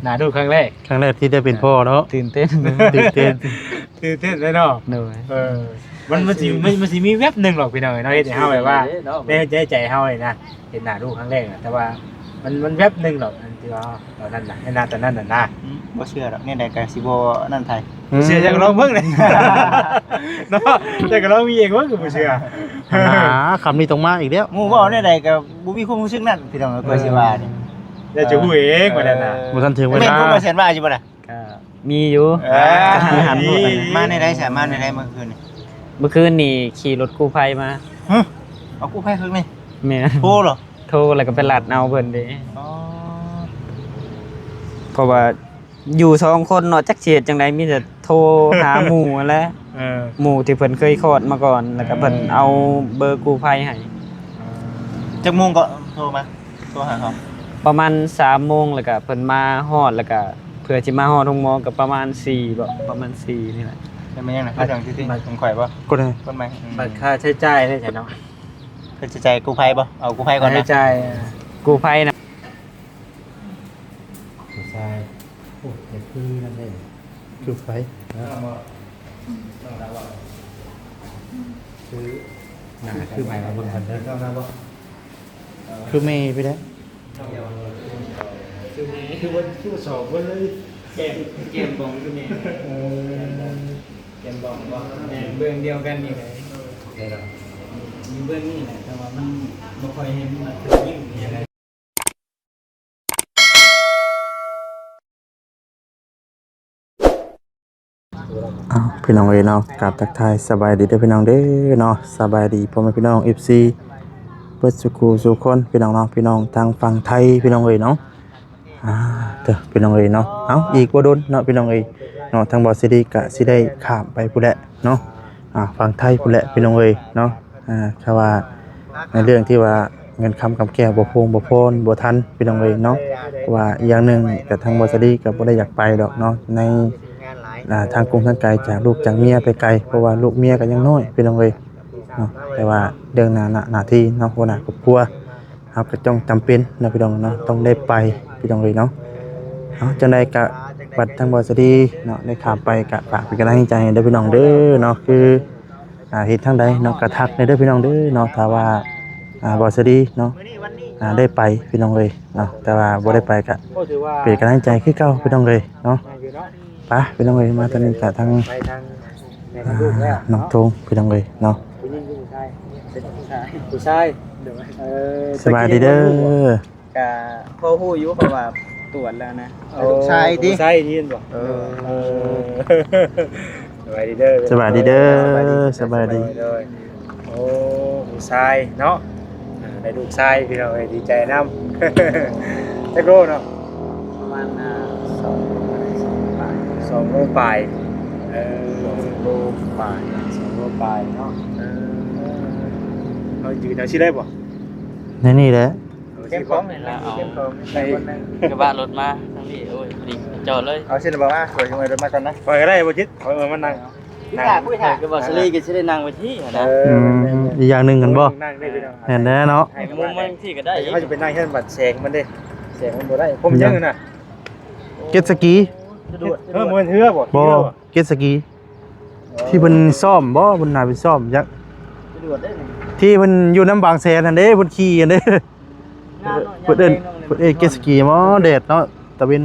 ໜ້າດູຄັ້ງແລກ ຄັ້ງແລກທີ່ໄດ້ເປັນພໍ່ເນາະ ຕື່ນເຕັ້ນ ຕື່ນເຕັ້ນ ຕື່ນເຕັ້ນເລີຍເນາະ ໂດຍ ເອີ ມັນ ມັນຊິ ມັນ ມັນຊິມີແວັບໜຶ່ງດອກພີ່ນ້ອງເອີຍເນາະ ເຮັດໃຫ້ເຮົາແບບວ່າ ໃນໃນໃຈເຮົານີ້ນະ ເຫັນໜ້າລູກຄັ້ງແລກນະ ແຕ່ວ່າມັນ ມັນແວັບໜຶ່ງດອກ ອັນທີ່ວ່າຕອນນັ້ນນະ ໃນໜ້າຕອນນັ້ນນະນະ ອືມ ບໍ່ເຊື່ອດອກ ແນວໃດກໍຊິບໍ່ອັນນັ້ນໃຜ ບໍ່ເຊື່ອ ເຈົ້າກໍລອງເບິ່ງເດ້ ເນາະ ເຈົ້າກໍລອງມີເອງເບິ່ງກໍບໍ່ເຊື່ອ ອັນນາ ຄຳນີ້ຕ້ອງມາອີກແລ້ວ ໝູ່ເວົ້າແນວໃດກໍບໍ່ມີຄວາມຮູ້ສຶກນັ້ນ ພີ່ນ້ອງເອີຍ ຂ້ອຍຊິວ່ານີ້ ເອີ ເຈົ້າຈະຮູ້ເອງວ່ານັ້ນນະ ເອີ ບໍ່ທັນເຖິງເວລາ ແມ່ນຄວາມວ່າແສນວ່າຢູ່ບໍ່ລະ? ກໍມີຢູ່ ເອີ ມີ ມາແນວໃດຊະ ມາແນວໃດມື້ຄືນນີ້? ມື້ຄືນນີ້ຂີ່ລົດກູ້ໄພມາ ຮະ ເອົາກູ້ໄພຄັກນີ້ ແມ່ນ ໂທເນາະ ໂທແລ້ວກໍໄປລັດເອົາເພິ່ນເດ້ ອໍ ເພາະວ່າຢູ່ສອງຄົນເນາະ ຈັກຊິເຮັດຈັ່ງໃດ ມີແຕ່ໂທຫາໝູ່ຫັ້ນແຫຼະ ເອີ ໝູ່ທີ່ເພິ່ນເຄີຍຄອດມາກ່ອນ ແລ້ວກໍເພິ່ນເອົາເບີກູ້ໄພໃຫ້ ຈັກໂມງກໍໂທມາ? ໂທຫາເຂົາ ປະມານສາມໂມງ ແລ້ວກະເພິ່ນມາຮອດ ແລ້ວກະເພື່ອຊິມາຮອດໂຮງໝໍກະປະມານສີ່ບໍ ປະມານສີ່ນີ້ແຫຼະ ເປັນຫຍັງນະ ເປັນຫຍັງທີ່ ທີ່ ບັດ ຂອງຂ້ອຍບໍ ກົດໃຫ້ ກົດໃໝ່ ອືມ ບັດຄ່າໃຊ້ຈ່າຍເດ້ຊັ້ນເນາະ ຄ່າໃຊ້ຈ່າຍກູ້ໄພບໍ ເອົາກູ້ໄພກ່ອນນະ ຄ່າໃຊ້ຈ່າຍກູ້ໄພນະ ຜູ້ຊາຍ ໂອ້ ຢາກຄືນຳເດ້ ຄືໃຜ ເນາະ ຄືໜ້າຄືໃໝ່ມາເບິ່ງກັນເດີ ຄືແມ່ໄປແລ້ວ ຄືແມ່ ຄືວ່າ ຄືວ່າສອງຄົນເລີຍ ແກ້ມ ແກ້ມບອງຄືແມ່ ເອີ ແກ້ມບອງບໍ ແມ່ນເບື້ອງດຽວກັນນີ້ແຫຼະ ແມ່ນລະ ຢູ່ເບື້ອງນີ້ແຫຼະ ແຕ່ວ່າມັນບໍ່ຄ່ອຍເຫັນ ມັນຄືຍິງນີ້ແຫຼະ. ອ້າວ ພີ່ນ້ອງເອີຍເນາະ ກາບທັກທາຍສະບາຍດີເດີພີ່ນ້ອງເດີເນາະ ສະບາຍດີພໍ່ແມ່ພີ່ນ້ອງ ເອັຟຊີ ເບິດສູ່ຄູ່ສູ່ຄົນ ພີ່ນ້ອງເນາະ ພີ່ນ້ອງທາງຝັ່ງໄທ ພີ່ນ້ອງເອີຍເນາະ ອ່າ ເດີ ພີ່ນ້ອງເອີຍເນາະ ເອົ້າ ອີກບໍ່ດົນເນາະ ພີ່ນ້ອງເອີຍເນາະ ທາງບ່າວເສລີກະຊິໄດ້ຂ້າມໄປພຸ້ນແຫຼະເນາະ ອ່າ ຝັ່ງໄທພຸ້ນແຫຼະ ພີ່ນ້ອງເອີຍເນາະ ອ່າ ຖ້າວ່າໃນເລື່ອງທີ່ວ່າ ເງິນຄຳກຳແກ້ວບໍ່ພອງບໍ່ພອນບໍ່ທັນ ພີ່ນ້ອງເອີຍເນາະ ເພາະວ່າອີກຢ່າງໜຶ່ງກະທາງບ່າວສາລີກະບໍ່ໄດ້ຢາກໄປດອກເນາະ ໃນ ອ່າ ທາງກົງທາງໄກຈາກລູກຈາກເມຍໄປໄກ ເພາະວ່າລູກເມຍກະຍັງນ້ອຍ ພີ່ນ້ອງເອີຍເນາະ ແຕ່ວ່າເລື່ອງໜ້າ ໜ້າ ໜ້າທີ່ເນາະ ຫົວໜ້າຄອບຄົວ ເຮົາກະຕ້ອງຈຳເປັນເນາະ ພີ່ນ້ອງເນາະ ຕ້ອງໄດ້ໄປ ພີ່ນ້ອງເອີຍເນາະ ເອົາ ຈັ່ງໃດກະບັດທາງບ່າວສາລີເນາະ ໄດ້ຂ້າມໄປກະຝາກເປັນກຳລັງໃຈໃຫ້ເດີ ພີ່ນ້ອງເດີເນາະ ຄື ອ່າ ເຮັດທາງໃດເນາະ ກະທັກແດ່ເດີພີ່ນ້ອງເດີເນາະ ຖ້າວ່າ ອ່າ ບ່າວສາລີເນາະ ອ່າ ໄດ້ໄປພີ່ນ້ອງເອີຍເນາະ ແຕ່ວ່າບໍ່ໄດ້ໄປກະເປັນກຳລັງໃຈຄືເກົ່າພີ່ນ້ອງເອີຍເນາະ ໄປພີ່ນ້ອງເອີຍ ມາຕອນນີ້ກະທາງ ອ່າ ນ້ອງທົງພີ່ນ້ອງເອີຍເນາະ ຜູ້ຍິງ ຜູ້ຊາຍ ຜູ້ຊາຍ ເອີ ສະບາຍດີເດີ. ກະພໍຮູ້ຢູ່ ເພາະວ່າຕວດແລ້ວນະ ເອີ ລູກຊາຍຕິ ລູກຊາຍນີ້ແມ່ນບໍ່ ເອີ ເອີ ສະບາຍດີເດີ ສະບາຍດີເດີ ສະບາຍດີ ໂອ້ ລູກຊາຍເນາະ ອ່າ ໄດ້ລູກຊາຍ ພີ່ນ້ອງເອີຍ ດີໃຈນຳ ຈັກໂລເນາະ ປະມານ ອ່າ ສອງໂລປາຍ ສອງໂລປາຍ ເອີ ສອງໂລປາຍ ສອງໂລປາຍເນາະ ເອີ ເຮົາຢືນເອົາຊິໄດ້ບໍ່ ໃນນີ້ແຫຼະ ເກັບຂອງນີ້ລະ ເອົາ ເກັບຂອງ ໄປ ກະບະລົດມາທາງນີ້ ໂອ້ຍ ພໍດີຈອດເລີຍ ເອົາຊິລະບໍ່ ມາ ຂ້ອຍເອົາລົດມາກ່ອນນະ ຂ້ອຍກະໄດ້ບໍ່ຈິດ ຂ້ອຍເອົາມານັ່ງ ກະບະສະລີກະຊິໄດ້ນັ່ງໄປທີ່ຫັ້ນນະ ອືມ ອີກຢ່າງໜຶ່ງຫັ້ນບໍ່ ແມ່ນແລ້ວເນາະ ມຸມມັນທີ່ກະໄດ້ ເຮົາຈະໄປນັ່ງເຮືອນບັດແສງມັນເດ້ ແສງມັນບໍ່ໄດ້ ຜົມຍັງນະ ເຈັດສະກີ ເອີ ບໍ່ແມ່ນເຮືອບໍ່ ບໍ່ ເຈັດສະກີ ທີ່ເພິ່ນຊ້ອມບໍ່ ເພິ່ນໜ້າໄປຊ້ອມຈັກ ທີ່ເພິ່ນຢູ່ນຳບາງແສນຫັ້ນເດ້ ເພິ່ນຂີ່ຫັ້ນເດ້ ເພິ່ນເອີ້ນ ເພິ່ນເອີ້ນເຈັດສະກີ ອໍ ແດດເນາະ ຕາເວັນ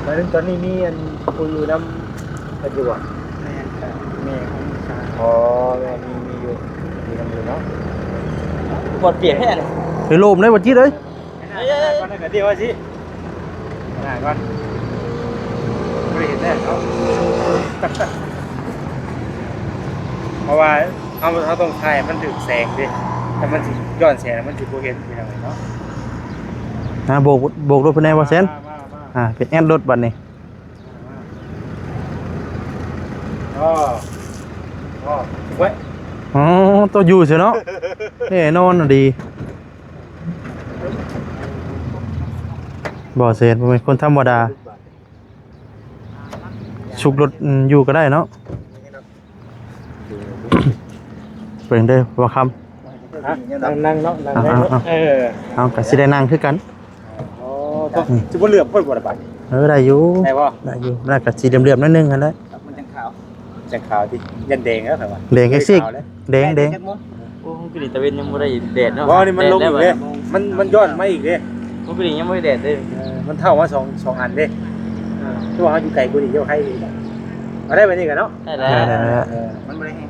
ໝາຍເຖິງຕອນນີ້ມີອັນຜູ້ຢູ່ນຳເພິ່ນຢູ່ບໍ່ ແມ່ນ ແມ່ຂອງລູກຊາຍ ອໍ ແມ່ນ ມີ ມີຢູ່ ມີນຳຢູ່ເນາະ ບໍ່ປຽກແທ້ເລີຍ ໄປໂລມໄດ້ບໍ່ຈິດເອີຍ ເອີຍ ກ່ອນນະ ກະດຽວວ່າຊິ ໜ້າກ່ອນ ບໍ່ໄດ້ເຫັນແລ້ວເນາະ ເພາະວ່າເຮົາ ເຮົາຕ້ອງຖ່າຍໃຫ້ມັນຖືກແສງເດ້ ຖ້າມັນຊິຍ້ອນແສງມັນຊິບໍ່ເຫັນ ພີ່ນ້ອງເນາະ ນະ ໂບກ ໂບກລົດເພິ່ນແດ່ບໍ່ແຊນ ມາ ມາ ມາ ອ່າ ໄປແອດລົດບັດນີ້ ອໍ ອໍ ເວີຍ ອໍ ໂຕຢູ່ຊື່ເນາະ ແນ່ນອນດີ. ບໍ່ແຊນ ບໍ່ແມ່ນຄົນທຳມະດາ ຊຸກລົດ ອືມ ຢູ່ກະໄດ້ເນາະ ເບິ່ງເດີ ບໍ່ຄຳ ນັ່ງ ນັ່ງເນາະ ນັ່ງ ອ່າ ເນາະ ອ່າ ເອີ ເຮົາກະຊິໄດ້ນັ່ງຄືກັນ ອໍ ອືມ ຊິບໍ່ເຫຼື້ອມໂພດບໍ່ລະບາດນີ້? ເອີ ໄດ້ຢູ່ ໄດ້ບໍ່? ໄດ້ຢູ່ ມັນກໍຊິເຫຼື້ອມໆໜ້ອຍໜຶ່ງຫັ້ນແຫຼະ ມັນຈັ່ງຂາວ ຈັ່ງຂາວຕິ ຢ້ານແດງແລ້ວຂ້ອຍວ່າ ແດງແຮງຊິ ແດງ ແດງ ແດງ ແດງຈັກໂມງ? ໂອ້ ຄືຕາເວັນຍັງບໍ່ໄດ້ແດດເນາະ ບໍ່ ນີ້ມັນລົງອີກເດ້ ມັນ ມັນຍ້ອນມາອີກເດ້ ໂອ້ ຄືຍັງບໍ່ໄດ້ແດດເດ້ ເອີ ມັນເທົ້າມາສອງ ສອງອັນເດ້ ເອີ ຄືວ່າເຮົາຢູ່ໄກກວ່ານີ້ ເຈົ້າໄຄເດ້ ເອົາໄດ້ບາດນີ້ກໍເນາະ ໄດ້ແລ້ວ ໄດ້ແລ້ວ ເອີ ມັນບໍ່ໄດ້ແຮງ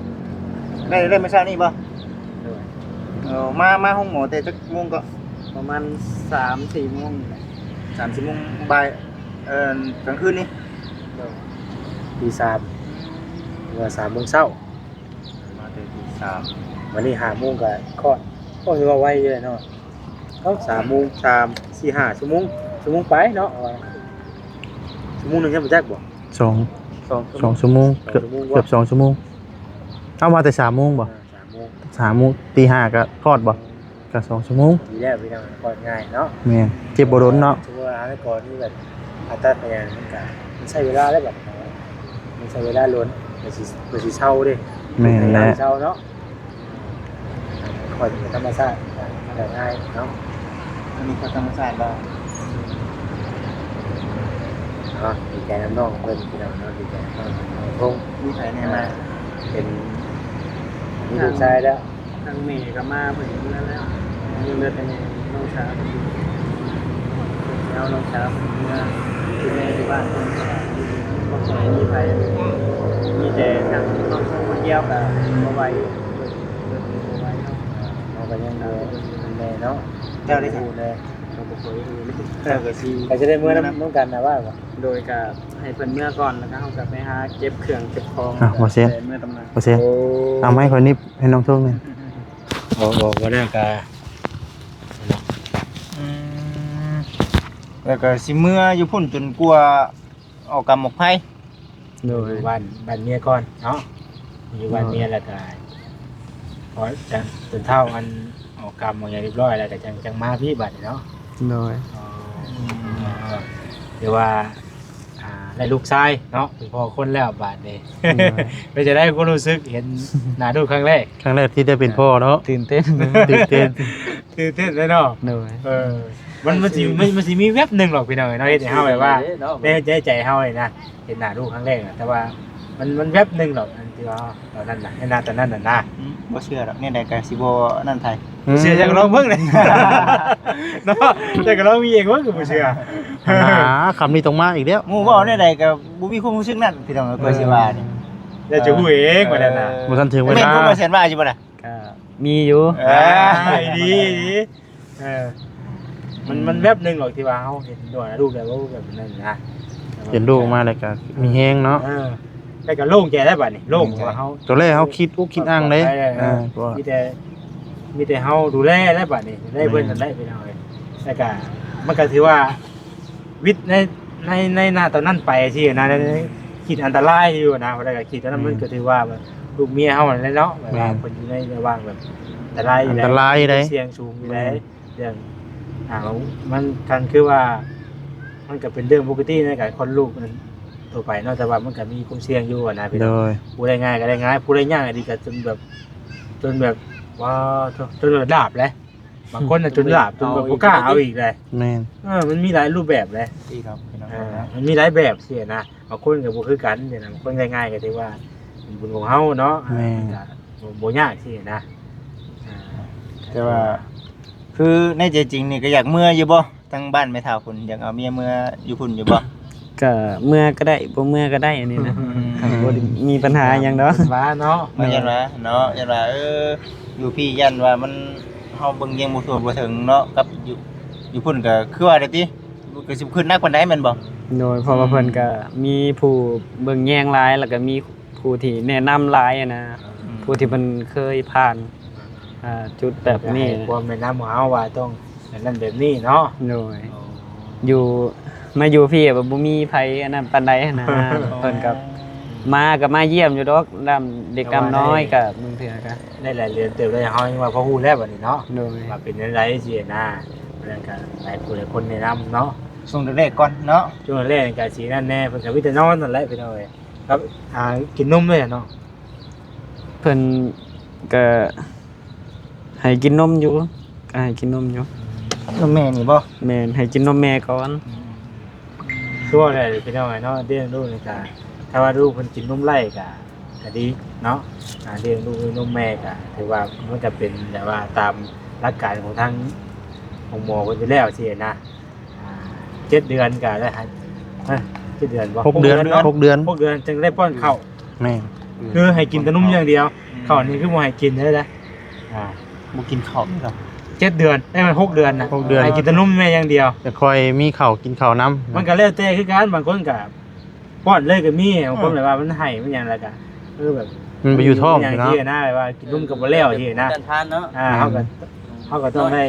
ໄດ້ ໄດ້ມື້ເຊົ້ານີ້ບໍ່? ໂດຍ ເອີ ມາ ມາໂຮງໝໍແຕ່ຈັກໂມງກໍ? ປະມານສາມສີ່ໂມງນີ້ແຫຼະ ສາມສີ່ໂມງບ່າຍ ເອີ ກາງຄືນນີ້ ໂດຍ ຕີສາມ ຫຼືວ່າສາມໂມງເຊົ້າ ມາແຕ່ຕີສາມ ວັນນີ້ຫ້າໂມງກໍຄອດ ໂອ້ ຖືວ່າໄວຢູ່ເນາະ ເອົ້າ ສາມໂມງ ສາມ ສີ່ ຫ້າຊົ່ວໂມງ ຊົ່ວໂມງປາຍເນາະ ວ່າ ຊົ່ວໂມງໜຶ່ງຍັງບໍ່ຈັກບໍ່? ສອງ ສອງ ສອງຊົ່ວໂມງ ສອງຊົ່ວໂມງ ເກືອບ ເກືອບສອງຊົ່ວໂມງ ເຮົາມາແຕ່ສາມໂມງບໍ່? ເອີ ສາມໂມງ ສາມໂມງ ຕີຫ້າກໍຄອດບໍ່? ກໍສອງຊົ່ວໂມງ ດີແລ້ວພີ່ນ້ອງ ຄອດງ່າຍເນາະ ແມ່ນ ເຈັບບໍ່ດົນເນາະ ສົມມຸດວ່າແຕ່ກ່ອນນີ້ແບບຜ່າຕັດໄປຫຍັງມັນກໍ ມັນໃຊ້ເວລາໄດ້ບັດ ມັນໃຊ້ເວລາດົນ ກວ່າຊິ ກວ່າຊິເຊົາເດ້ ແມ່ນແຫຼະ ເຊົາເນາະ ຄອດກໍທຳມະຊາດ ກໍງ່າຍເນາະ ອັນນີ້ກໍທຳມະຊາດບໍ່? ເນາະ ດີໃຈນຳນ້ອງເພິ່ນພີ່ນ້ອງເນາະ ດີໃຈນຳນ້ອງເພິ່ນ ນ້ອງທົງ ມີໃຜແດ່ມາ? ເປັນ ມີລູກຊາຍແລ້ວ ທາງແມ່ກໍມາເພິ່ນເມືອແລ້ວ ຍັງເຫຼືອແຕ່ນ້ອງສາວເພິ່ນຢູ່ ເອົານ້ອງສາວເພິ່ນເມືອ ທີ່ແມ່ຢູ່ບ້ານເພິ່ນກໍບໍ່ຄ່ອຍມີໃຜ ມີແຕ່ທາງນ້ອງຊົງຄົນດຽວກໍບໍ່ໄຫວ ເບິ່ງ ເບິ່ງບໍ່ໄຫວເນາະ ເຮົາກໍຍັງບໍ່ຮູ້ນຳແມ່ເນາະ ເຈົ້າໄດ້ ບໍ່ຮູ້ແດ່ ກໍບໍ່ຄ່ອຍຮູ້ເລີຍ ເຈົ້າກໍຊິ ກໍຊິໄດ້ເມືອນຳ ນຳກັນນະວ່າ ໂດຍ ກໍໃຫ້ເພິ່ນເມືອກ່ອນ ແລ້ວກໍເຮົາກໍໄປຫາເກັບເຄື່ອງເກັບຂອງ ອ່ະ ບໍ່ເຊັນ ແລ້ວກໍເມືອຕຳໜັກ ບໍ່ເຊັນ ໂອ້ ເອົາໄມ້ຂ້ອຍໜິບໃຫ້ນ້ອງທົງແດ່ ອອກ ອອກມາແລ້ວກະ ອືມ ແລ້ວກະຊິເມືອຢູ່ພຸ້ນຈົນກວ່າອອກກຳອອກໄພ ໂດຍ ຢູ່ບ້ານ ບ້ານເມຍກ່ອນເນາະ ຢູ່ບ້ານເມຍ ໂດຍ ແລ້ວກະ ພໍຈະ ຈົນເຖົ້າ ອັນ ອອກກຳອອກຫຍັງຮຽບຮ້ອຍແລ້ວ ກະຈັ່ງ ຈັ່ງມາພີ້ບາດນີ້ເນາະ ໂດຍ ອໍ ຖືວ່າ ອ່າ ໄດ້ລູກຊາຍເນາະ ເປັນພໍ່ຄົນແລ້ວບາດນີ້ ໂດຍ ເປັນຈັ່ງໃດຄວາມຮູ້ສຶກເຫັນໜ້າລູກຄັ້ງແລກ? ຄັ້ງແລກທີ່ໄດ້ເປັນພໍ່ເນາະ ຕື່ນເຕັ້ນ ຕື່ນເຕັ້ນ ຕື່ນເຕັ້ນເລີຍເນາະ ໂດຍ ເອີ ມັນ ມັນຊິ ມັນ ມັນຊິມີແວັບໜຶ່ງດອກພີ່ນ້ອງເອີຍເນາະ ເຮັດໃຫ້ເຮົາແບບວ່າ ໃນໃຈ ໃນໃຈເຮົານີ້ນະ ເຫັນໜ້າລູກຄັ້ງແລກນະ ແຕ່ວ່າ ມັນ ມັນແວັບໜຶ່ງດອກ ອັນທີ່ວ່າຕອນນັ້ນນະ ໃນນາຕອນນັ້ນນະນະ ອືມ ບໍ່ເຊື່ອດອກ ແນວໃດກໍຊິບໍ່ນັ້ນໃຜ ບໍ່ເຊື່ອ ເຈົ້າກໍລອງເບິ່ງເດ້ ເນາະ ເຈົ້າກໍລອງມີເອງເບິ່ງກໍບໍ່ເຊື່ອ ຫັ້ນນາ ຄຳນີ້ຕ້ອງມາອີກແລ້ວ ໝູ່ເວົ້າແນວໃດກໍບໍ່ມີຄວາມຮູ້ສຶກນັ້ນ ພີ່ນ້ອງເອີຍ ຂ້ອຍຊິວ່ານີ້ ເອີ ຢາກຈະຮູ້ເອງວ່ານັ້ນນະ ບໍ່ທັນເຖິງເວລາ ແມ່ນຄວາມວ່າແສນວ່າຢູ່ບໍ່ນະ? ກໍມີຢູ່ ອ່າ ດີ ດີ ເອີ ມັນ ມັນແວັບໜຶ່ງດອກທີ່ວ່າເຮົາເຫັນດ້ວຍລູກແລ້ວ ແບບນັ້ນນະ ເຫັນລູກອອກມາແລ້ວກໍມີແຮງເນາະ ເອີ ແລ້ວກໍໂລ່ງໃຈແລ້ວບາດນີ້ ໂລ່ງ ໂລ່ງໃຈ ວ່າເຮົາ ຕອນແລກເຮົາຄິດອຸກຄິດອັ່ງເດ້ ເອີ ເອີ ເອີ ກໍ ມີແຕ່ ມີແຕ່ເຮົາດູແລແລ້ວບາດນີ້ ດູແລເພິ່ນນັ້ນແຫຼະ ພີ່ນ້ອງເອີຍ ແລ້ວກໍ ມັນກໍຖືວ່າ ວິດໃນ ໃນ ໃນນະຕອນນັ້ນໄປຊີ້ນະ ໃນ ໃນ ຄິດອັນຕະລາຍຢູ່ນະ ແລ້ວກໍຄິດຕອນນັ້ນ ອືມ ມັນກໍຖືວ່າແບບລູກເມຍເຮົານັ້ນແຫຼະເນາະ ແບບວ່າ ແມ່ນ ເພິ່ນຢູ່ໃນລະຫວ່າງແບບອັນຕະລາຍຢູ່ ອັນຕະລາຍໃດ ສ່ຽງສູງຢູ່ໃດ ແມ່ນ ເລື່ອງ ອ່າ ມັນຄັນຄືວ່າ ມັນກໍເປັນເລື່ອງປົກກະຕິໃນການຄອດລູກນັ້ນທົ່ວໄປເນາະ ແຕ່ວ່າມັນກໍມີຄວາມສ່ຽງຢູ່ຫັ້ນນະ ໂດຍ ຜູ້ໄດ້ງ່າຍກໍໄດ້ງ່າຍ ຜູ້ໄດ້ຍາກອີ່ຫຼີກໍຈົນແບບ ຈົນແບບ ວ້າໂທ້ ຈົນແບບດາບແຫຼະ ບາງຄົນນະຈົນຫຼາບ ຈົນແບບບໍ່ກ້າເອົາອີກເລີຍ ແມ່ນ ເອີ ມັນມີຫຼາຍຮູບແບບເລີຍ ດີເນາະ ເອີ ມັນມີຫຼາຍແບບຊີ້ນະ ບາງຄົນກໍບໍ່ຄືກັນຊີ້ນະ ບາງຄົນງ່າຍໆກໍຖືວ່າເປັນບຸນຂອງເຮົາເນາະ ແມ່ນ ມັນກໍບໍ່ ບໍ່ຍາກຊີ້ນະ ອ່າ ແຕ່ວ່າ ຄືໃນໃຈຈິງນີ້ກໍຢາກເມືອຢູ່ບໍ່? ທາງບ້ານແມ່ເຖົ້າພຸ້ນ ຢາກເອົາເມຍເມືອຢູ່ພຸ້ນຢູ່ບໍ່? ກະເມືອກໍໄດ້ ບໍ່ເມືອກໍໄດ້ ອັນນີ້ນະ ອືມ ບໍ່ໄດ້ມີບັນຫາຫຍັງດອກ ວ່າເນາະ ວ່າ ໂດຍ ຢ້ານວ່າເນາະ ຢ້ານວ່າ ເອີ ຢູ່ພີ້ຢ້ານວ່າມັນ ເຮົາເບິ່ງແຍງບໍ່ທົ່ວບໍ່ເຖິງເນາະ ກັບຢູ່ ຢູ່ພຸ້ນກໍຄືວ່າໄດ້ຕິ ກໍຊິບໍ່ຄຶດໜັກປານໃດແມ່ນບໍ່? ໂດຍ ເພາະວ່າ ອືມ ເພິ່ນກໍມີຜູ້ເບິ່ງແຍງຫຼາຍ ແລ້ວກໍມີ ຜູ້ທີ່ແນະນຳຫຼາຍຫັ້ນນະ ອືມ ຜູ້ທີ່ເພິ່ນເຄີຍຜ່ານ ອ່າ ຈຸດແບບນີ້ ກໍໃຫ້ຄວາມແນະນຳເຮົາວ່າຕ້ອງແບບນັ້ນແບບນີ້ເນາະ ໂດຍ ໂອ້ ຢູ່ ມາຢູ່ພີ້ແບບບໍ່ມີໃຜອັນນັ້ນປານໃດຫັ້ນນະ ອໍ ເພິ່ນກໍມາ ກໍມາຢ້ຽມຢູ່ດອກ ດຳເດັກດຳນ້ອຍ ກໍບາງເທື່ອກໍໄດ້ຫຼາຍເດືອນເຕີບແລ້ວ ເຮົາຍັງວ່າພໍຮູ້ແລ້ວບັດນີ້ເນາະ ໂດຍ ວ່າເປັນແນວໃດຊີ້ນະ ແລ້ວກໍຫຼາຍຜູ້ຫຼາຍຄົນແນະນຳເນາະ ຊ່ວງແລກໆກ່ອນເນາະ ຊ່ວງແລກໆກໍຊິນັ້ນແດ່ ເພິ່ນກໍມີແຕ່ນອນນັ້ນແຫຼະ ພີ່ນ້ອງເອີຍ. ຄັບ ຫາກິນນົມເລີຍເນາະ ເພິ່ນກະໃຫ້ກິນນົມຢູ່ ກະໃຫ້ກິນນົມຢູ່ ອືມ ນມແມ່ນີ້ບໍ່? ແມ່ນ ໃຫ້ກິນນົມແມ່ກ່ອນ. ຄືວ່າແຫຼະພີ່ນ້ອງເອີຍເນາະ ລ້ຽງລູກນີ້ກະ ຖ້າວ່າລູກເພິ່ນກິນນົມໄຫຼກະ ກະດີເນາະ. ອ່າ ລ້ຽງລູກດ້ວຍນົມແມ່ກະ ຖືວ່າມັນກະເປັນແບບວ່າຕາມຫຼັກການຂອງທາງໂຮງໝໍເພິ່ນຢູ່ແລ້ວຊີ້ນະ. ອ່າ ເຈັດເດືອນກະໄດ້ໃຫ້ ເອີ ເຈັດເດືອນບໍ່? ຫົກເດືອນ ຫົກເດືອນເນາະ ຫົກເດືອນ ຫົກເດືອນຈຶ່ງໄດ້ປ້ອນເຂົ້າ. ແມ່ນ ຄືໃຫ້ກິນແຕ່ນົມຢ່າງດຽວ. ອືມ ເຂົ້ານີ້ຄືບໍ່ໃຫ້ກິນເລີຍນະ. ອ່າ ບໍ່ກິນເຂົ້ານີ້ເນາະ ເຈັດເດືອນ ເອີຍ ມັນຫົກເດືອນນະ ຫົກເດືອນ ໃຫ້ກິນແຕ່ນົມແມ່ຢ່າງດຽວ ແຕ່ຄ່ອຍມີເຂົ້າ ກິນເຂົ້ານຳ. ມັນກະແລ້ວແຕ່ຄືກັນ ບາງຄົນກະປ້ອນເລີຍກະມີ ບາງຄົນແບບວ່າມັນໄຫ້ ມັນຫຍັງ ແລ້ວກະ ເອີ ແບບ ມັນໄປຢູ່ທ້ອງຊີ້ນະ ແບບວ່າກິນນົມກະບໍ່ແລ້ວຊີ້ນະ. ອ່າ ເຮົາກະ ເຮົາກະຕ້ອງໄດ້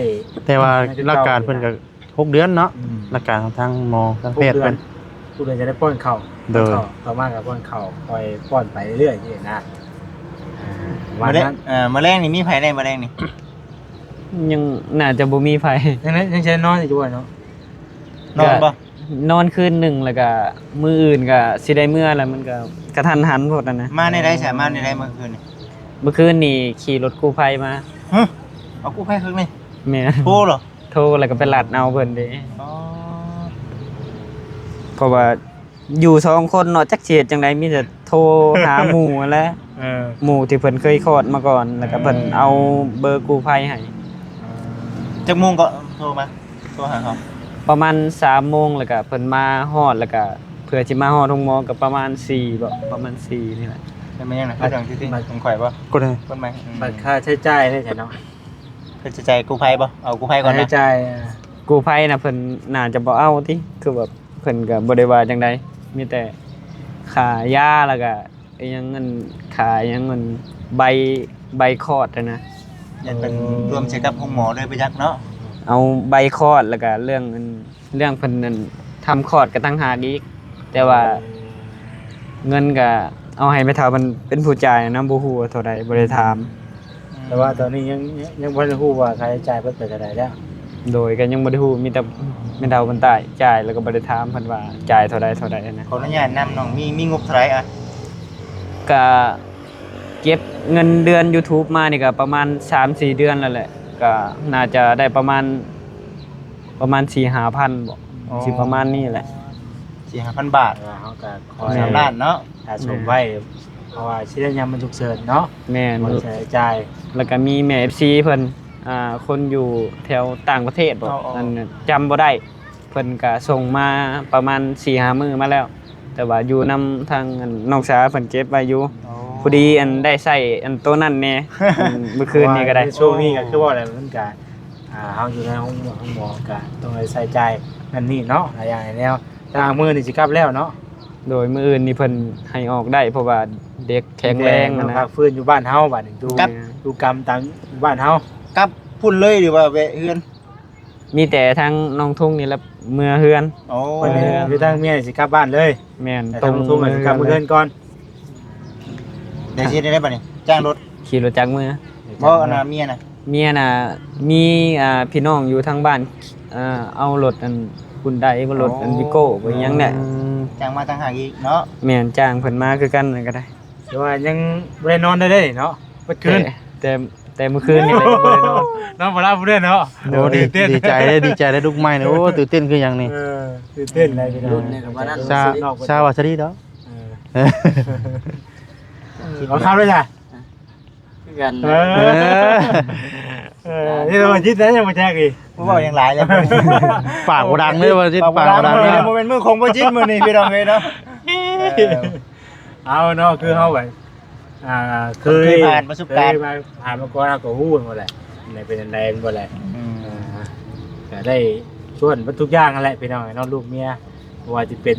ແຕ່ວ່າຫຼັກການເພິ່ນກະ ຫົກເດືອນເນາະ. ອືມ ຫຼັກການຂອງທາງໝໍທາງແພດເພິ່ນ ຫົກເດືອນ ຫົກເດືອນຈະໄດ້ປ້ອນເຂົ້າ. ໂດຍ ຕໍ່ມາກະປ້ອນເຂົ້າ ຄ່ອຍປ້ອນໄປເລື້ອຍໆຊີ້ນະ. ອ່າ ປະມານນັ້ນ. ມື້ແລງນີ້ມີໃຜແດ່ ມື້ແລງນີ້? ຍັງໜ້າຈະບໍ່ມີໃຜ. ຍັງໄດ້ ຍັງຊິໄດ້ນອນຢູ່ບໍ່ເນາະ? ນອນບໍ່? ກະນອນຄືນໜຶ່ງ ແລ້ວກະມື້ອື່ນກະຊິໄດ້ເມືອແລ້ວ ມັນກະກະທັນຫັນໂພດຫັ້ນນະ. ມາແນວໃດຊະ? ມາແນວໃດມື້ຄືນນີ້? ມື້ຄືນນີ້ຂີ່ລົດກູ້ໄພມາ. ຮະ? ເອົາກູ້ໄພຄັກນີ້? ແມ່ນ ໂທເຫາະ? ໂທ ແລ້ວກໍໄປລັດເອົາເພິ່ນເດ້. ອໍ ເພາະວ່າຢູ່ສອງຄົນເນາະ ຈັກຊິເຮັດຈັ່ງໃດ ມີແຕ່ໂທຫາໝູ່ຫັ້ນແຫຼະ. ເອີ ໝູ່ທີ່ເພິ່ນເຄີຍຄອດມາກ່ອນ ແລ້ວກໍເພິ່ນເອົາເບີກູ້ໄພໃຫ້. ເອີ ຈັກໂມງເກາະໂທມາ ໂທຫາເຂົາ? ປະມານສາມໂມງ ແລ້ວກໍເພິ່ນມາຮອດ ແລ້ວກໍເພື່ອຊິມາຮອດໂຮງໝໍກໍປະມານສີ່ບໍ ປະມານສີ່ນີ້ແຫຼະ. ແລ້ວແມ່ນຫຍັງນະ? ເລື່ອງທີ່ ຂອງຂ້ອຍບໍ? ຄົນໃໝ່ ອືມ ບັດຄ່າໃຊ້ຈ່າຍເດ້ຊະເນາະ. ເພິ່ນຊິຈ່າຍກູ້ໄພບໍ່? ເອົາກູ້ໄພກ່ອນນະ. ຄ່າໃຊ້ຈ່າຍ ກູ້ໄພນະ ເພິ່ນໜ້າຈະບໍ່ເອົາຕິ ຄືແບບເພິ່ນກໍບໍ່ໄດ້ວ່າຈັ່ງໃດ ມີແຕ່ຄ່າຢາ ແລ້ວກໍອີຫຍັງ ອັນ ຄ່າອີຫຍັງ ອັນ ໃບ ໃບຄອດຫັ້ນນະ. ຢ້ານເພິ່ນ ໂອ້ ລວມໃສ່ກັບໂຮງໝໍເລີຍບໍ່ຈັກເນາະ. ເອົາໃບຄອດ ແລ້ວກໍເລື່ອງ ອັນ ເລື່ອງເພິ່ນນັ້ນທຳຄອດກໍຕ່າງຫາກອີກ ແຕ່ວ່າເງິນກໍເອົາໃຫ້ແມ່ເຖົ້າເພິ່ນເປັນຜູ້ຈ່າຍນຳ ບໍ່ຮູ້ວ່າເທົ່າໃດ ບໍ່ໄດ້ຖາມ. ອືມ ແຕ່ວ່າຕອນນີ້ຍັງ ຍັງ ຍັງບໍ່ທັນຮູ້ວ່າຄ່າໃຊ້ຈ່າຍເບິດໄປເທົ່າໃດແລ້ວ. ໂດຍ ກໍຍັງບໍ່ໄດ້ຮູ້ ມີແຕ່ແມ່ເຖົ້າເພິ່ນຕາຍ ຈ່າຍ ແລ້ວກໍບໍ່ໄດ້ຖາມເພິ່ນວ່າຈ່າຍເທົ່າໃດ ເທົ່າໃດຫັ້ນນະ. ຂໍອະນຸຍາດນຳນ້ອງ ມີ ມີງົບເທົ່າໃດອະ? ກະເກັບເງິນເດືອນ YouTube ມານີ້ກະປະມານສາມສີ່ເດືອນແລ້ວແຫຼະ ກະໜ້າຈະໄດ້ປະມານ ປະມານສີ່ຫ້າພັນບໍ ອໍ ຊິປະມານນີ້ແຫຼະ ສີ່ຫ້າພັນບາດ. ເອີ ເຮົາກະຂໍ ແມ່ນ ສາມລ້ານເນາະ ສະສົມໄວ້ ເພາະວ່າຊິໄດ້ຍາມມັນສຸກເສີນເນາະ. ແມ່ນ ບໍ່ໄດ້ໃຊ້ຈ່າຍ. ແລ້ວກະມີແມ່ເອັຟຊີເພິ່ນ ອ່າ ຄົນຢູ່ແຖວຕ່າງປະເທດບໍ ອໍ ອັນ ຈຳບໍ່ໄດ້ ເພິ່ນກະສົ່ງມາປະມານສີ່ຫ້າມື້ມາແລ້ວ ແຕ່ວ່າຢູ່ນຳທາງ ອັນ ນ້ອງສາເພິ່ນເກັບໄວ້ຢູ່. ອໍ ພໍດີ ອັນ ໄດ້ໃຊ້ ອັນ ໂຕນັ້ນແດ່ ອືມ ມື້ຄືນນີ້ກໍໄດ້. ເພາະວ່າໃນຊ່ວງນີ້ກໍຄືວ່າແຫຼະ ມັນກະ ອ່າ ເຮົາຢູ່ໃນໂຮງໝໍ ໂຮງໝໍກະຕ້ອງໄດ້ໃຊ້ຈ່າຍນັ້ນນີ້ເນາະ ຫຼາຍຢ່າງຫຼາຍແນວ. ແຕ່ວ່າມື້ນີ້ຊິກັບແລ້ວເນາະ. ໂດຍ ມື້ອື່ນນີ້ເພິ່ນໃຫ້ອອກໄດ້ ເພາະວ່າເດັກແຂງແຮງຫັ້ນນະ ພັກຟື້ນຢູ່ບ້ານເຮົາ ບາດນີ້ຢູ່ ກັບ ຢູ່ກຳຕາມບ້ານເຮົາ. ກັບພຸ້ນເລີຍ ຫຼືວ່າແວະເຮືອນ? ມີແຕ່ທາງນ້ອງທຸງນີ້ແຫຼະເມືອເຮືອນ. ໂອ້ ເມືອເຮືອນ ຄືທາງເມຍຊິກັບບ້ານເລີຍ. ແມ່ນ ແຕ່ທາງນ້ອງທຸງຊິກັບເມືອເຮືອນກ່ອນ. ໄດ້ຊິໄດ້ບາດນີ້ ຈ້າງລົດ ຂີ່ລົດຈັກເມືອ. ບໍ່ ອັນນ່າເມຍນະ ເມຍນະ ມີ ອ່າ ພີ່ນ້ອງຢູ່ທາງບ້ານ ອ່າ ເອົາລົດ ອັນ ຮຸນໄດ ບໍ່ ລົດ ອັນ ວິໂກ້ ບໍ່ ອີ່ຫຍັງແຫຼະ. ອືມ ຈ້າງມາຕ່າງຫາກອີກເນາະ. ແມ່ນ ຈ້າງເພິ່ນມາຄືກັນນັ້ນກໍໄດ້. ແຕ່ວ່າຍັງບໍ່ໄດ້ນອນໄດ້ເດ້ເນາະ ເບິດຄືນ ແຕ່ ແຕ່ ແຕ່ມື້ຄືນນີ້ກໍຍັງບໍ່ໄດ້ນອນ ນອນບໍ່ຫຼັບເດ້ເນາະ. ໂອ້ ດີ ຕື່ນເຕັ້ນ ດີໃຈເດ້ ດີໃຈເດ້ ລູກໃໝ່ນີ້. ໂອ້ ຕື່ນເຕັ້ນຄືຫຍັງນີ້ ເອີ ຕື່ນເຕັ້ນໄດ໋ພີ່ນ້ອງ. ລຸ້ນນີ້ກໍວ່ານັ້ນ ຊາ ຊາວວ່າຊະດີດອກ. ເອີ ເອີ ເອົາຄຳເລີຍຈ້ະ ຄືກັນ. ເອີ ເອີ ເອີ ເຮັດວ່າຈິດໄດ້ຍັງບໍ່ແຈກອີກ ບໍ່ເວົ້າຫຍັງຫຼາຍແລ້ວ. ປາກບໍ່ດັງເລີຍວ່າຈິດ ປາກບໍ່ດັງເລີຍ. ບໍ່ແມ່ນມື້ຂອງບໍ່ຈິດມື້ນີ້ ພີ່ນ້ອງເອີຍເນາະ. ເອີ ເອົາເນາະ ຄືເຮົາແບບ ອ່າ ເຄີຍ ເຄີຍຜ່ານປະສົບການ ເຄີຍມາ ຜ່ານມາກ່ອນ ເຮົາກໍຮູ້ໝົດແຫຼະ ໃນເປັນຈັ່ງໃດແມ່ນບໍ່ແຫຼະ. ອືມ ອ່າ ກໍໄດ້ຊ່ວຍເບິດທຸກຢ່າງຫັ້ນແຫຼະ ພີ່ນ້ອງເນາະ ລູກເມຍ ບໍ່ວ່າຈະເປັນ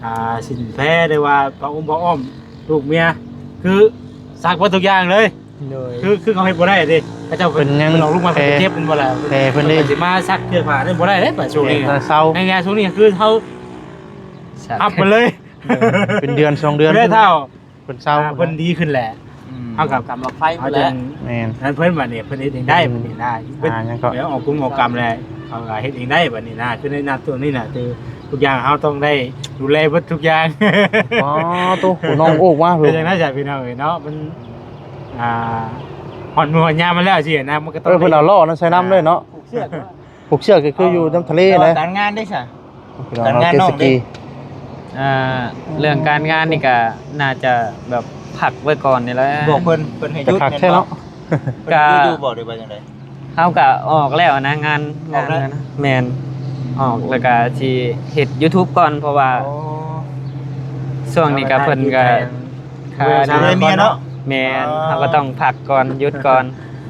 ອ່າ ສິນແພ ຫຼືວ່າຜ້າອົ້ມຜ້າອ້ອມລູກເມຍ ຄືຊັກເບິດທຸກຢ່າງເລີຍ. ໂດຍ ຄື ຄືເຂົາເຮັດບໍ່ໄດ້ເດ້ ເຂົາເຈົ້າເປັນ ເປັນຫຍັງ ເພິ່ນອອກລູກມາ ເພິ່ນເຈັບແມ່ນບໍ່ລະ ແຕ່ເພິ່ນເດ້ ເພິ່ນຊິມາຊັກເຄື່ອງຜ້ານັ້ນບໍ່ໄດ້ເດ້ ບາດຊ່ວງນີ້ ແມ່ນ ເຊົາ ໃນໄລຍະຊ່ວງນີ້ຄືເຮົາ ຊັກ ຮັບໄປເລີຍ. ໂດຍ ເປັນເດືອນສອງເດືອນ ເພິ່ນເຊົາ ເພິ່ນເຊົາ ອ່າ ເພິ່ນດີຂຶ້ນແຫຼະ. ອືມ ເຮົາກໍກຳລັງໄຟພຸ້ນແຫຼະ ແມ່ນ ນັ້ນເພິ່ນບັດນີ້ ເພິ່ນເຮັດເອງໄດ້ບັດນີ້ນະ. ອ່າ ຫຍັງກໍ ໄປອອກກຸມອອກກຳແຫຼະ ເຂົາກໍເຮັດເອງໄດ້ບັດນີ້ນະ. ຄືໃນນາໂຕນີ້ນະ ຄືທຸກຢ່າງເຮົາຕ້ອງໄດ້ດູແລເບິດທຸກຢ່າງ. ອໍ ໂຕ ຜູ້ນ້ອງໂອກມາ ເປັນຈັ່ງໃດຊະພີ່ນ້ອງເອີຍເນາະ ມັນ ອ່າ ຮອດມື້ຮອດຍາມມັນແລ້ວຊີ້ນະ ມັນກໍຕ້ອງ ເອີ ເພິ່ນເອົາລໍ້ນັ້ນໃສ່ນຳເລີຍເນາະ ຜູກເຊືອກ. ຜູກເຊືອກກໍຄືຢູ່ນຳທະເລ ແຕ່ວ່າ ນະ ການງານເດ້ຊະ? ພີ່ນ້ອງ ການງານນ້ອງເດ້? ອ່າ ເລື່ອງການງານນີ້ກໍໜ້າຈະແບບພັກໄວ້ກ່ອນນີ້ແຫຼະ. ບອກເພິ່ນ ເພິ່ນໃຫ້ຢຸດ ກໍຄັກແທ້ເນາະ ແມ່ນບໍ່? ເພິ່ນໃຫ້ຢຸດຢູ່ບໍ່ ຫຼືວ່າຈັ່ງໃດ? ເຮົາກໍອອກແລ້ວນະ ງານ ອອກແລ້ວ ງານນັ້ນນະ. ແມ່ນ ອອກແລ້ວກໍຊິເຮັດ YouTube ກ່ອນ ເພາະວ່າ ໂອ້ ຊ່ວງນີ້ກໍເພິ່ນກໍ ຄາ ເລີຍເມຍເນາະ. ແມ່ນ ອໍ ເຮົາກໍຕ້ອງພັກກ່ອນ ຢຸດກ່ອນ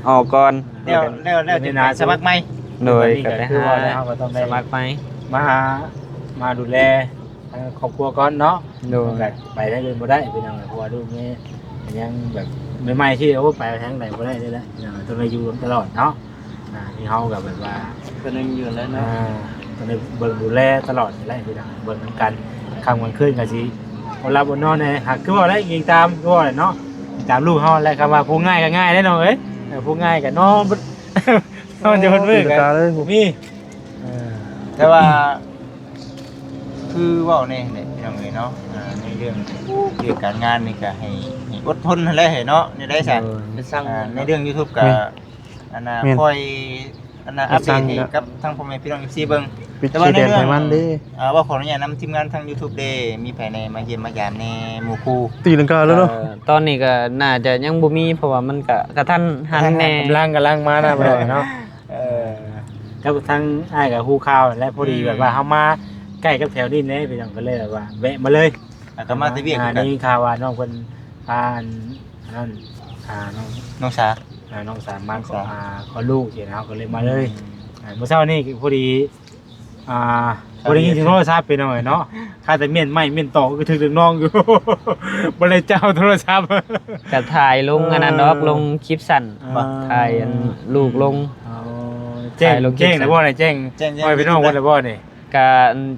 ອອກກ່ອນ. ແລ້ວ ແລ້ວ ແລ້ວຈຶ່ງໄປສະໝັກໃໝ່. ໂດຍ ກໍໄປຫາ ເຮົາກໍຕ້ອງໄດ້ສະໝັກໃໝ່ ມາຫາ ມາດູແລທາງຄອບຄົວກ່ອນເນາະ. ໂດຍ ມັນກໍໄປທາງອື່ນບໍ່ໄດ້ພີ່ນ້ອງ ເພາະວ່າລູກນີ້ຍັງແບບໃໝ່ໆ ທີ່ ໂອ້ ໄປທາງໃດບໍ່ໄດ້ເລີຍແຫຼະພີ່ນ້ອງ ຕ້ອງໄດ້ຢູ່ນຳຕະຫຼອດເນາະ. ອ່າ ທີ່ເຮົາກໍແບບວ່າ ກໍຍັງຢູ່ແລ້ວເນາະ ອ່າ ຕ້ອງໄດ້ເບິ່ງດູແລຕະຫຼອດນີ້ແຫຼະພີ່ນ້ອງ ເບິ່ງນຳກັນ ຄ່ຳກາງຄືນກໍຊິບໍ່ຫຼັບບໍ່ນອນແດ່. ຫາກຄືວ່າແຫຼະ ອີງຕາມ ຄືວ່າແຫຼະເນາະ ອີງຕາມລູກເຮົາແຫຼະ. ຄຳວ່າຜູ້ງ່າຍກໍງ່າຍເດ້ນ້ອງເອີຍ ເອີ ຜູ້ງ່າຍກໍນອນ ນອນຢູ່ເພິ່ນມື້ ຕີລາງກາເລີຍ ບໍ່ມີ. ເອີ ແຕ່ວ່າ ຄືເວົ້າແນ່ແຫຼະພີ່ນ້ອງເອີຍເນາະ ອ່າ ໃນເລື່ອງວຽກການງານນີ້ກໍໃຫ້ ໃຫ້ອົດທົນຫັ້ນແຫຼະເນາະ. ແນວໃດຊະ? ໂດຍ ອ່າ ໃນເລື່ອງ YouTube ກໍ ແມ່ນ ອັນນ່າ ແມ່ນ ຄ່ອຍ ອັນນ່າ ເຮັດ ອັບເດດໃຫ້ ສ້າງ ກັບທາງພໍ່ແມ່ພີ່ນ້ອງ ເອັຟຊີ ເບິ່ງ. ແຕ່ວ່າໃນເລື່ອງ ອ່າ ເວົ້າຂໍອະນຸຍາດນຳທີມງານທາງ YouTube ເດ້ ມີໃຜແດ່ມາຢ້ຽມມາຢາມແດ່ ໝູ່ຄູ່? ຕີລັງກາແລ້ວເນາະ. ເອີ ຕອນນີ້ກໍໜ້າຈະຍັງບໍ່ມີ ເພາະວ່າມັນກໍກະທັນຫັນແດ່ ກຳລັງ ກຳລັງມານະ ເນາະ. ເອີ ກັບທາງອ້າຍກໍຮູ້ຂ່າວແລ້ວ ພໍດີ ອືມ ແບບວ່າເຮົາມາໃກ້ກັບແຖວນີ້ແຫຼະພີ່ນ້ອງ ກໍເລີຍແບບວ່າແວະມາເລີຍ. ອ່າ ກໍມາແຕ່ວຽກຄືກັນ. ອ່າ ໄດ້ຍິນຂ່າວວ່ານ້ອງເພິ່ນ ອ່າ ອັນ ອັນນັ້ນ ອ່າ ນ້ອງ ນ້ອງສາ ອ່າ ນ້ອງສາມາ ນ້ອງສາ ອ່າ ຂໍລູກຊີ້ນະ ເຮົາກໍເລີຍມາເລີຍ. ອືມ ອ່າ ມື້ເຊົ້ານີ້ພໍດີ ອ່າ ບໍ່ໄດ້ຍິນສຽງໂທລະສັບພີ່ນ້ອງເອີຍເນາະ ຄາແຕ່ມ້ຽນໄມ້ມ້ຽນຕອກ ຄືຖືກເດັກນ້ອງຢູ່ ບໍ່ໄດ້ຈັບໂທລະສັບ. ກະຖ່າຍລົງອັນນັ້ນດອກ ເອີ ລົງຄລິບສັ້ນ ອ່າ ຖ່າຍອັນລູກລົງ. ອໍ ແຈ້ງ ແຈ້ງແລ້ວບໍ່ນີ້? ແຈ້ງ ແຈ້ງ ແຈ້ງ ໃຫ້ພີ່ນ້ອງເບິ່ງແລ້ວບໍ່ນີ້? ກະ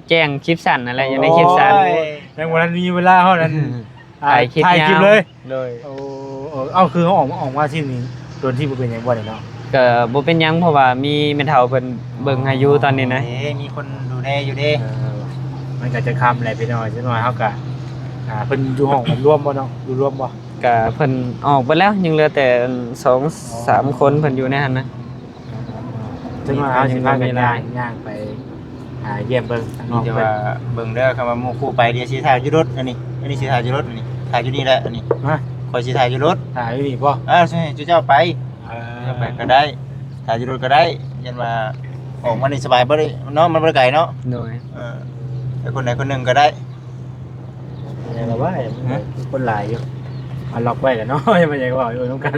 ແຈ້ງຄລິບສັ້ນນັ້ນແຫຼະ ຢູ່ໃນຄລິບສັ້ນ. ໂອ້ຍ ຍັງບໍ່ທັນມີເວລາເຮົານັ້ນ ອ່າ ຖ່າຍຄລິບ ຖ່າຍຄລິບເລີຍ. ໂດຍ ໂອ້ ເອົາ ຄືເຮົາອອກ ອອກມາຊີ້ນີ້ ໂດນທີ່ບໍ່ເປັນຫຍັງບໍ່ນີ້ເນາະ? ກໍບໍ່ເປັນຫຍັງ ເພາະວ່າມີແມ່ເຖົ້າເພິ່ນເບິ່ງໃຫ້ຢູ່ຕອນນີ້ນະ. ເອີ ມີຄົນດູແລຢູ່ເດ້. ເອີ ມັນກໍຈະຄ່ຳແຫຼະພີ່ນ້ອງ ຈັກໜ້ອຍເຮົາກໍ ອ່າ ເພິ່ນຢູ່ຫ້ອງເພິ່ນລວມບໍ່ເນາະ? ຢູ່ລວມບໍ່? ກໍເພິ່ນອອກເບິດແລ້ວ ຍັງເຫຼືອແຕ່ສອງສາມຄົນເພິ່ນຢູ່ໃນຫັ້ນນະ. ເອີ ເອີ ຈັກໜ້ອຍເຮົາຊິພາກັນຍ່າງ ຍ່າງໄປ ອ່າ ຢ້ຽມເບິ່ງທາງນ້ອງເພິ່ນ. ມີແຕ່ວ່າເບິ່ງເດີ ຄຳວ່າໝູ່ຄູ່ໄປ ດຽວຊິຖ່າຍຢູ່ລົດ. ອັນນີ້ ອັນນີ້ຊິຖ່າຍຢູ່ລົດ ອັນນີ້ ຖ່າຍຢູ່ນີ້ແຫຼະ. ອັນນີ້ ຮະ? ຂ້ອຍຊິຖ່າຍຢູ່ລົດ. ຖ່າຍຢູ່ນີ້ບໍ່? ເອີ ໃຊ່ ເຈົ້າໄປ. ເອີ ເຈົ້າໄປກໍໄດ້ ຖ່າຍຢູ່ລົດກໍໄດ້ ຢ້ານວ່າອອກມານີ້ສະບາຍ ບໍ່ໄດ້ເນາະ ມັນບໍ່ໄດ້ໄກເນາະ. ໂດຍ ເອີ ໄປຄົນໃດຄົນໜຶ່ງກໍໄດ້. ແຕ່ລະວ່າ ຮະ? ຄົນຫຼາຍຢູ່ ເອົາລັອກໄວ້ກັນເນາະ ຍັງບໍ່ຢາກເວົ້າຢູ່ນຳກັນ.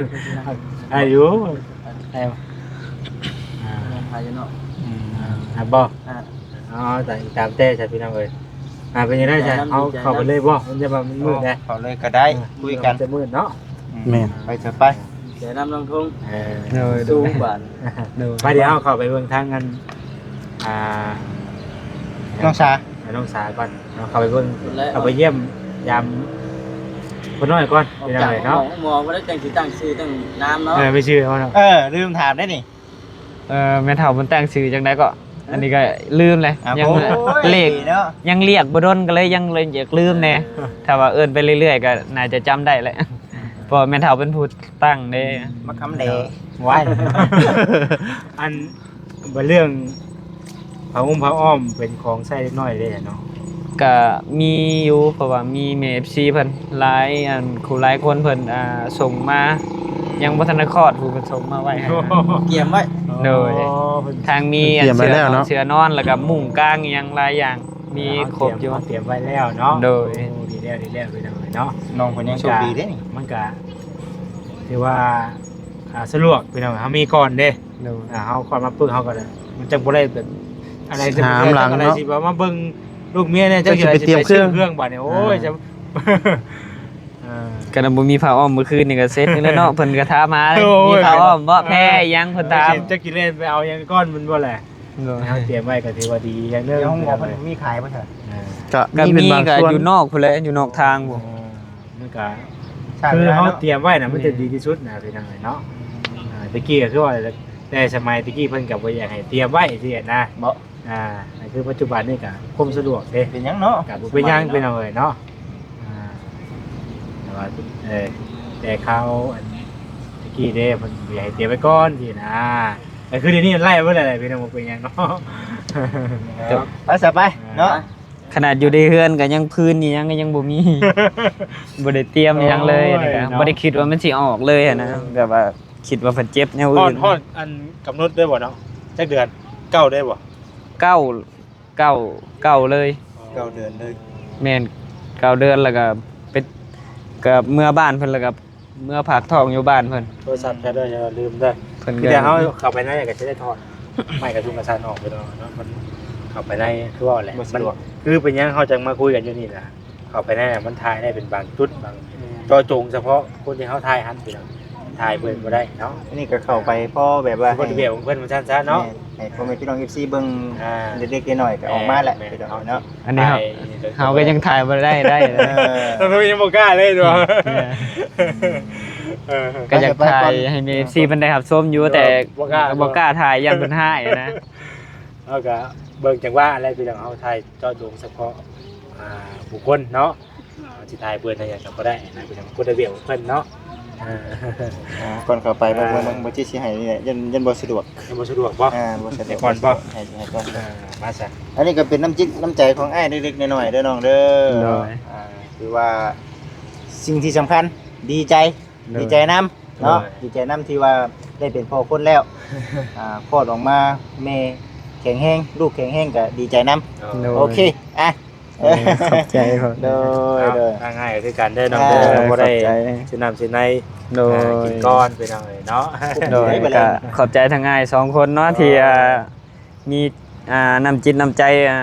ໄດ້ຢູ່ ໄດ້ ອ່າ ໄດ້ຢູ່ເນາະ. ອືມ ອ່າ ບໍ່ ອ່າ ອໍ ຕາມ ຕາມແຕ່ຊະພີ່ນ້ອງເອີຍ. ອ່າ ເປັນຈັ່ງໃດຊະ? ເຮົາເຂົ້າໄປເລີຍບໍ່? ມັນຈະວ່າມັນມືດແດ່. ເຂົ້າເລີຍກໍໄດ້ ເອີ ຄຸຍກັນ ມັນຈະມືດເນາະ. ອືມ ແມ່ນ ໄປຊະ ໄປ ແນະນຳນ້ອງທຸງ. ເອີ ໂດຍ ສູງບາດ. ໂດຍ ໄປ ດຽວເຮົາເຂົ້າໄປເບິ່ງທາງອັນ ອ່າ ນ້ອງສາ ນ້ອງສາກ່ອນ. ເຮົາເຂົ້າໄປເບິ່ງ ເຂົ້າໄປຢ້ຽມຢາມຄົນນ້ອຍກ່ອນ ພີ່ນ້ອງເອີຍເນາະ. ໝໍ ບໍ່ໄດ້ແຕ່ງຊື່ຕັ້ງຊື່ຕັ້ງນາມເນາະ. ເອີ ໄປຊື່ເຮົາເນາະ. ເອີ ລືມຖາມໄດ້ນີ້. ເອີ ແມ່ເຖົ້າເພິ່ນຕັ້ງຊື່ຈັ່ງໃດເກາະ? ອັນນີ້ກໍລືມແຫຼະ. ອ່າ ຍັງ ໂອ້ຍ ເລກເນາະ ຍັງລຽກບໍ່ດົນ ກໍເລີຍຍັງ ເລີຍຢາກລືມແດ່. ເອີ ຖ້າວ່າເອີ້ນໄປເລື້ອຍໆ ກໍໜ້າຈະຈຳໄດ້ແຫຼະ ເພາະວ່າແມ່ເຖົ້າເປັນຜູ້ຕັ້ງເດ້. ບັກຄຳແຫຼ. ວ້າຍ ອັນ ບັດເລື່ອງຜ້າຫົ່ມຜ້າອ້ອມເປັນຂອງໃຊ້ເດັກນ້ອຍເດ້ເນາະ? ກະມີຢູ່ ເພາະວ່າມີແມ່ເອັຟຊີເພິ່ນຫຼາຍ ອັນ ຄູ່ຫຼາຍຄົນເພິ່ນ ອ່າ ສົ່ງມາ ຍັງບໍ່ທັນໄດ້ຄອດ ຜູ້ເພິ່ນສົ່ງມາໄວ້ໃຫ້ ກຽມໄວ້. ໂດຍ ອໍ ເພິ່ນ ທາງມີ ເພິ່ນກຽມໄວ້ແລ້ວເນາະ ອັນ ເສື້ອນອນ ເສື້ອນອນ ແລ້ວກໍມຸ້ງກາງອີ່ຫຍັງຫຼາຍຢ່າງ ມີຄົບຢູ່ ກຽມໄວ້ແລ້ວເນາະ. ໂດຍ ໂອ້ ດີແລ້ວ ດີແລ້ວ ພີ່ນ້ອງເອີຍເນາະ. ນ້ອງເພິ່ນຍັງໂຊກດີເດ້ນີ້ ມັນກະຖືວ່າ ອ່າ ສະດວກ ພີ່ນ້ອງ ເຮົາມີກ່ອນເດ້. ໂດຍ ອ່າ ເຮົາຄອດມາປຶບ ເຮົາກໍ ມັນຈັ່ງບໍ່ໄດ້ແບບ ອັນໃດຊິ ຫາມຫຼັງເນາະ ຊິວ່າມາເບິ່ງລູກເມຍແດ່ ຈັກຊິໄປຕຽມເຄື່ອງ ເຄື່ອງບາດນີ້. ໂອ້ຍ ອ່າ ຈະ ເອີ ຄັນບໍ່ມີຜ້າອ້ອມມື້ຄືນນີ້ກໍເສັດຢູ່ແລ້ວເນາະ. ເພິ່ນກໍຖາມຫາ ໂອ້ຍ ມີຜ້າອ້ອມບໍ່ ແພຫຍັງ ເພິ່ນຖາມ ຈັກຊິແລ່ນໄປເອົາຫຍັງກ່ອນ ແມ່ນບໍ່ແຫຼະ? ໂດຍ ເຮົາຕຽມໄວ້ກໍຖືວ່າດີຢ່າງໜຶ່ງ. ດຽວເຮົາບໍ່ມີຂາຍບໍ່ຊະ? ເອີ ກໍ ກໍມີ ກໍຢູ່ນອກພຸ້ນແຫຼະ ຢູ່ນອກທາງພຸ້ນ. ເອີ ມັນກະ ຄືເຮົາຕຽມໄວ້ນະ ມັນຈະດີທີ່ສຸດນະ ພີ່ນ້ອງເອີຍເນາະ. ອືມ ອ່າ ແຕ່ກີ້ກໍຄືວ່າ ແຕ່ສະໄໝແຕ່ກີ້ເພິ່ນກໍບໍ່ຢາກໃຫ້ຕຽມໄວ້ຊີ້ນະ ເນາະ. ອ່າ ຄືປັດຈຸບັນນີ້ກະຄວາມສະດວກເດ້ ເປັນຫຍັງເນາະ ກະບໍ່ເປັນຫຍັງ ພີ່ນ້ອງເອີຍເນາະ. ອ່າ ແຕ່ວ່າ ເອີ ແຕ່ຄາວອັນແຕ່ກີ້ເດ້ ເພິ່ນບໍ່ຢາກໃຫ້ຕຽມໄວ້ກ່ອນຊີ້ນະ. ກໍຄືດຽວນີ້ໄລ່ເບິດແລ້ວແຫຼະພີ່ນ້ອງ ບໍ່ເປັນຫຍັງເນາະ ໄປຊະໄປເນາະ ຂະໜາດຢູ່ໃນເຮືອນກໍຍັງພື້ນອີ່ຫຍັງກໍຍັງບໍ່ມີ ບໍ່ໄດ້ຕຽມອີ່ຫຍັງເລີຍ ໂອ້ຍ ນີ້ກໍ ເນາະ ບໍ່ໄດ້ຄິດວ່າມັນຊິອອກເລີຍຫັ້ນນະ ແບບວ່າຄິດວ່າເພິ່ນເຈັບແນວອື່ນ ຮອດ ຮອດອັນກຳນົດໄດ້ບໍ່ເນາະ ຈັກເດືອນ ເກົ້າໄດ້ບໍ່ ເກົ້າ ເກົ້າ ເກົ້າເລີຍ ເກົ້າເດືອນເລີຍ ແມ່ນ ເກົ້າເດືອນ ແລ້ວກໍໄປ ກໍເມືອບ້ານເພິ່ນ ແລ້ວກໍເມືອຝາກທ້ອງຢູ່ບ້ານເພິ່ນ ໂທລະສັບໃຊ້ໄດ້ ຢ່າລືມເດີ ເພິ່ນ ຄືແຕ່ເຮົາເຂົ້າໄປໃນກໍຊິໄດ້ຖອດໄມ້ກະທຸງກະສັນອອກໄປເນາະ ມັນເຂົ້າໄປໃນ ຄືວ່າແຫຼະ ມັນຄືເປັນຫຍັງເຮົາຈັ່ງມາຄຸຍກັນຢູ່ນີ້ນະ ເຂົ້າໄປໃນມັນຖ່າຍໄດ້ເປັນບາງຈຸດບາງ ເຈາະຈົງສະເພາະຄົນທີ່ເຮົາຖ່າຍຫັ້ນ ພີ່ນ້ອງ ຖ່າຍເບິ່ງບໍ່ໄດ້ເນາະ ອັນນີ້ກໍເຂົ້າໄປພໍແບບວ່າໃຫ້ ເພິ່ນເບິ່ງເນາະ ໃຫ້ພໍ່ແມ່ພີ່ນ້ອງເອັຟຊີເບິ່ງ ອ່າ ເລັກໆນ້ອຍໆກໍອອກມາແຫຼະ ແມ່ນ ພີ່ນ້ອງເນາະ ອັນນີ້ເຮົາ ເຮົາກໍຍັງຖ່າຍບໍ່ໄດ້ ໄດ້ ເອີ ເຮົາຍັງບໍ່ກ້າເລີຍຕົວະ ເອີ ກໍຢາກຖ່າຍໃຫ້ແມ່ເອັຟຊີເພິ່ນໄດ້ຮັບຊົມຢູ່ ແຕ່ບໍ່ກ້າ ບໍ່ກ້າຖ່າຍ ຢ້ານເພິ່ນຮ້າຍນະ ເຮົາກໍເບິ່ງຈັງຫວະແຫຼະ ພີ່ນ້ອງ ເຮົາຖ່າຍເຈາະຈົງສະເພາະ ອ່າ ບຸກຄົນເນາະ ເຮົາຊິຖ່າຍເພິ່ນຫຍັງກໍບໍ່ໄດ້ນະ ເປັນກົດລະບຽບຂອງເພິ່ນເນາະ ອ່າ ອ່າ ກ່ອນເຂົ້າໄປ ອ່າ ເບິ່ງ ເບິ່ງ ເບິ່ງ ເບິ່ງຈິດຊິໃຫ້ນີ້ແຫຼະ ຢ້ານ ຢ້ານບໍ່ສະດວກ ຍັງບໍ່ສະດວກບໍ່ ອ່າ ບໍ່ສະດວກ ໃຫ້ກ່ອນບໍ່ ໃຫ້ ໃຫ້ກ່ອນ ອ່າ ມາຊະ ອັນນີ້ກໍເປັນນ້ຳຈິດນ້ຳໃຈຂອງອ້າຍເລັກໆນ້ອຍໆເດີນ້ອງເດີ ໂດຍ ອ່າ ຖືວ່າສິ່ງທີ່ສຳຄັນ ດີໃຈ ໂດຍ ດີໃຈນຳເນາະ ໂດຍ ດີໃຈນຳທີ່ວ່າໄດ້ເປັນພໍ່ຄົນແລ້ວ ອ່າ ຄອດອອກມາແມ່ແຂງແຮງ ລູກແຂງແຮງກໍດີໃຈນຳ ໂດຍ ໂອເຄ ອ່ະ ໂດຍ ຂອບໃຈ ຂອບໃຈ ໂດຍ ໂດຍ ທາງອ້າຍກໍຄືກັນເດີນ້ອງເດີ ອ່າ ບໍ່ໄດ້ ຂອບໃຈ ຊື້ນ້ຳຊື້ໃນ ໂດຍ ອ່າ ກິນກ່ອນ ພີ່ນ້ອງເອີຍເນາະ ໂດຍ ກໍຂອບໃຈທາງອ້າຍສອງຄົນເນາະ ໂດຍ ທີ່ ອ່າ ມີ ອ່າ ນ້ຳຈິດນ້ຳໃຈ ອ່າ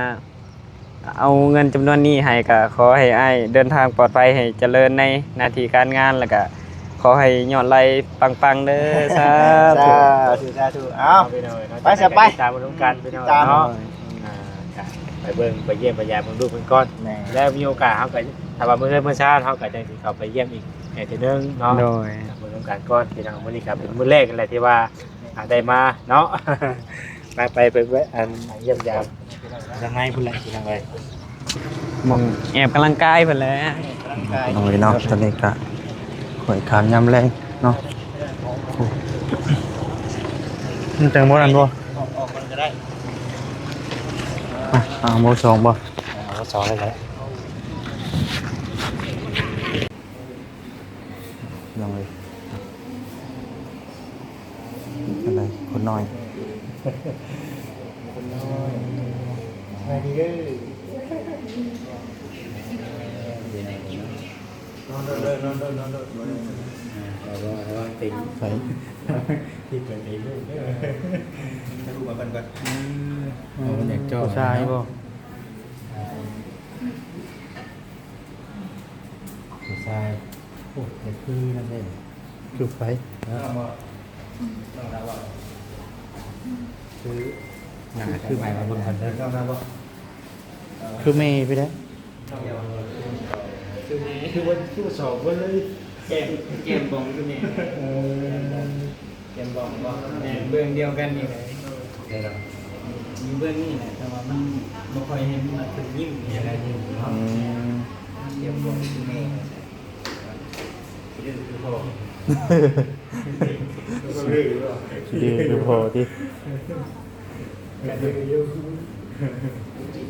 ເອົາເງິນຈຳນວນນີ້ໃຫ້ ກໍຂໍໃຫ້ອ້າຍເດີນທາງປອດໄພ ໃຫ້ຈະເລີນໃນໜ້າທີ່ການງານ ແລ້ວກໍຂໍໃຫ້ຍອດໄລ່ປັງໆເດີ ສາທຸ ສາທຸ ສາທຸ ເອົາ ພີ່ນ້ອງເອີຍເນາະ ໄປຊະໄປ ຕິດຕາມເບິ່ງນຳກັນ ພີ່ນ້ອງເນາະ ໂດຍ ອ່າ ກໍໄປເບິ່ງໄປຢ້ຽມໄປຢາມເບິ່ງລູກເພິ່ນກ່ອນ ແມ່ນ ແລ້ວມີໂອກາດເຮົາກໍ ຖ້າວ່າມື້ເຮືອນມື້ຊານ ເຮົາກໍຈັ່ງຊິເຂົ້າໄປຢ້ຽມອີກ ໃຫ້ເທື່ອໜຶ່ງເນາະ ໂດຍ ເບິ່ງນຳກັນກ່ອນ ພີ່ນ້ອງ ມື້ນີ້ກໍເປັນມື້ແລກນັ້ນແຫຼະທີ່ວ່າ ອ່າ ໄດ້ມາເນາະ ໄປ ໄປ ໄປ ໄປ ອັນ ຢ້ຽມຢາມທາງໃນພຸ້ນແຫຼະ ພີ່ນ້ອງເອີຍ ໝ່ອງແອບກຳລັງກາຍເພິ່ນແຫຼະ ກຳລັງກາຍ ນ້ອງເອີຍເນາະ ຕອນນີ້ກະຂ້ອຍຄານຍາມແລງເນາະ ມັນຈັ່ງບໍ່ນັ້ນບໍ່ ອອກ ອອກກ່ອນກໍໄດ້ ອ່ະ ເອົາບໍ່ສອງບໍ່ ເອົາສອງເລີຍກໍໄດ້. ພີ່ນ້ອງເອີຍ ອັນໃດ ຄົນນ້ອຍ ຄົນນ້ອຍ ສະບາຍດີເດີ ນອນໂລດເດີ ນອນໂລດ ນອນໂລດ ບໍ່ໄດ້ ອ່າ ລະວັງ ລະວັງຕີນ ໃສ ທີ່ເປີດເອງເດີ ຖ່າຍຮູບມາເບິ່ງກ່ອນ ອືມ ເອົາ ມັນຢາກຈ່ອຍ ຜູ້ຊາຍບໍ່? ເນາະ ຜູ້ຊາຍ ໂອ້ ເຮັດຄືນຳເດ້ ຄືໃຜ? ເນາະ ຄືໜ້າຄືໃໝ່ ມາເບິ່ງກັນເດີ ຄືແມ່ໄປເດ້ ຄືແມ່ ຄືວ່າ ຄືວ່າສອງຄົນເລີຍ ແກ້ມ ແກ້ມບອງຄືແມ່ ເອີ ແກມບອງບໍ່? ແມ່ນ ເບື້ອງດຽວກັນນີ້ແຫຼະ ເອີ ຢູ່ເບື້ອງນີ້ແຫຼະ ແຕ່ວ່າມັນບໍ່ຄ່ອຍເຫັນ ມັນເປັນຍິ້ມ ຍິ້ມເນາະ ອືມ ແກມບອງຄືແມ່ ຄື ຄືພໍ່ ຄື ຄືພໍ່ຕິ ກະດື້ຢູ່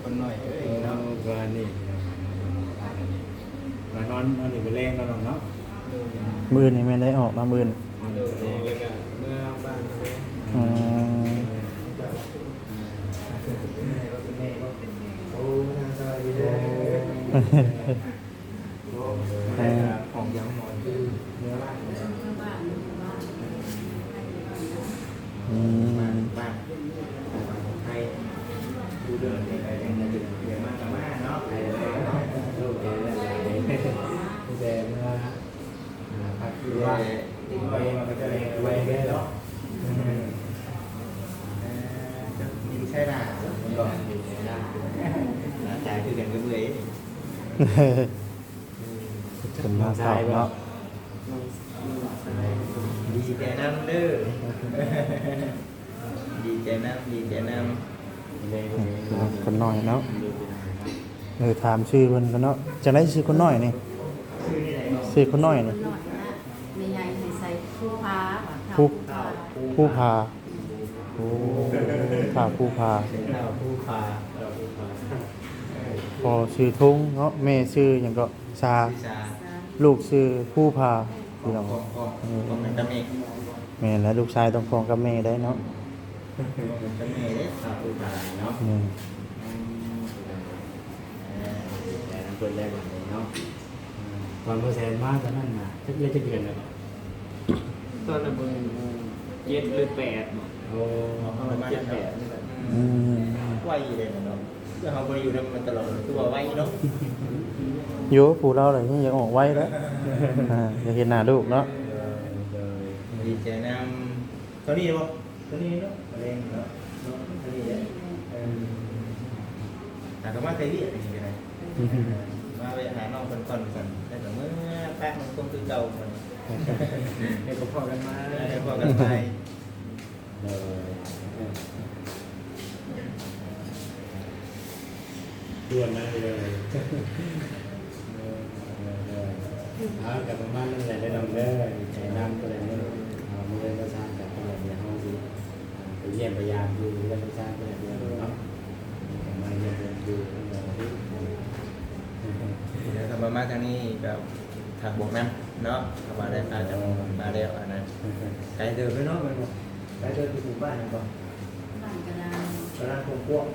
ຄົນນ້ອຍເອີຍເນາະ ເອີ ວ່ານີ້ ວ່ານອນ ນອນນີ້ມື້ແລງເນາະ ເນາະ ມື້ອື່ນນີ້ແມ່ນໄດ້ອອກເນາະ ມື້ອື່ນ ໂດຍ ແລ້ວກໍເມືອບ້ານເລີຍ ອືມ ໂອ້ ສະບາຍດີເດີ ໂອ້ ຂອງຍັງນອນຢູ່ເມືອບ້ານ ອືມ ບ້ານ ບ້ານ ໄທ ຢູ່ເດີນໄປໄປ ເດີນມາກໍມາເນາະ ແຕ່ເມື່ອ ອ່າ ພັກຄືວ່າ ເອີ ໄວ້ ໄວ້ເດີເນາະ ເອີ ຢູ່ໄຊນາດ ໜ້າຕາຄືກັນກັບເອື້ອຍ ເພິ່ນມາເຊົ້າເນາະ ດີໃຈນຳເດີ ດີໃຈນຳ ດີໃຈນຳ ຄົນນ້ອຍເນາະ ເອີ ຖາມຊື່ເພິ່ນກ່ອນເນາະ ຈັ່ງໃດຊື່ຄົນນ້ອຍນີ້ ຊື່ຄົນນ້ອຍນີ້ ຄົນນ້ອຍນະ ແມ່ໃຫຍ່ໃຫ້ໃສ່ພູຜາ ພູ ພູຜາ ອືມ ໂອ້ ທ້າວພູຜາ ເປັນທ້າວພູຜາ ທ້າວພູຜາ ພໍ່ຊື່ທຸງເນາະ ແມ່ຊື່ຫຍັງເກາະ ຊາ ຊື່ຊາ ລູກຊື່ພູຜາ ພີ່ນ້ອງ ຂອງ ຂອງ ເອີ ຂອງກັນກັບແມ່ ແມ່ນແຫຼະ ລູກຊາຍຕ້ອງພ້ອງກັບແມ່ໄດ້ເນາະ ຂອງກັນກັບແມ່ເດ້ ທ້າວພູຜາເນາະ ແມ່ນ ອືມ ເອີ ແຕ່ນຳເພິ່ນໄດ້ບັດນີ້ເນາະ ອືມ ຕອນບໍ່ແສນມາຕອນນັ້ນນະ ຈັກ ໄດ້ຈັກເດືອນແລ້ວ? ຕອນນັ້ນເບິ່ງ ເຈັດ ຫຼື ແປດ ໂອ້ ປະມານ ເຈັດ ແປດ ນີ້ແຫຼະ ອືມ ອືມ ໄວຢູ່ເດ້ເນາະ ຄືເຮົາບໍ່ໄດ້ຢູ່ນຳມັນຕະຫຼອດ ຄືວ່າໄວເນາະ ຢູ່ ຜູ້ລາວລະຍັງຢາກອອກໄວເດ້ ອ່າ ຢາກເຫັນໜ້າລູກເນາະ ເອີ ດີໃຈນຳ ຕອນນີ້ບໍ່? ຕົວນີ້ເນາະ ມະເຮັງເນາະ ເນາະ ຕົວນີ້ແຫຼະ ເອີ ຫາກະມາແຕ່ວຽກນີ້ກະໄດ້ ມາແວະຫານ້ອງເພິ່ນກ່ອນວ່າຊັ້ນ ແລ້ວກະເມືອປະມັນຄົງຄືເກົ່າ ແລ້ວກະພໍ້ກັນໃໝ່ ເອີ ພໍ້ກັນໃໝ່ ໂດຍ ດ່ວນນະ ເອີ ເອີ ເອີ ເອີ ເອົາ ກະປະມານນັ້ນແຫຼະເດີນ້ອງເດີ ໃຈນຳ ເອີ ມື້ອື່ນເຮົາຊິ ອ່າ ໄປຢ້ຽມໄປຢາມຢູ່ເຮືອນຊານເພິ່ນເດີເນາະ ມາຢ້ຽມເພິ່ນຢູ່ເຮືອນ ແລ້ວກະມາ ມາທາງນີ້ກະ ຖ້າບອກນຳເນາະ ເພາະວ່າໄດ້ພາກັນມາແລ້ວ ອັນນັ້ນ ໄກເຕີບເລີຍເນາະ ແມ່ນບໍ່? ໄກເຕີບ ຢູ່ໝູ່ບ້ານນັ້ນບໍ່? ບ້ານກະດານ ກະດານກວ້າງ